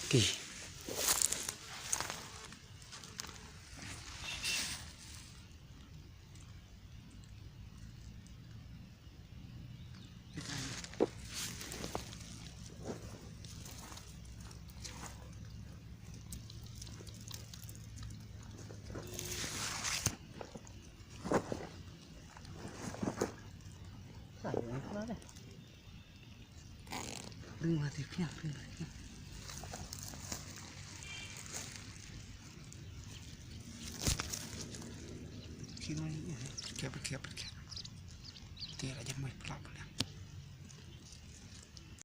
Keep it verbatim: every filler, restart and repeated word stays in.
Ki. Bring mati piang, bring mati piang. Kino ni, eh, berkep, berkep, berkep. Tiada aja mai pelak.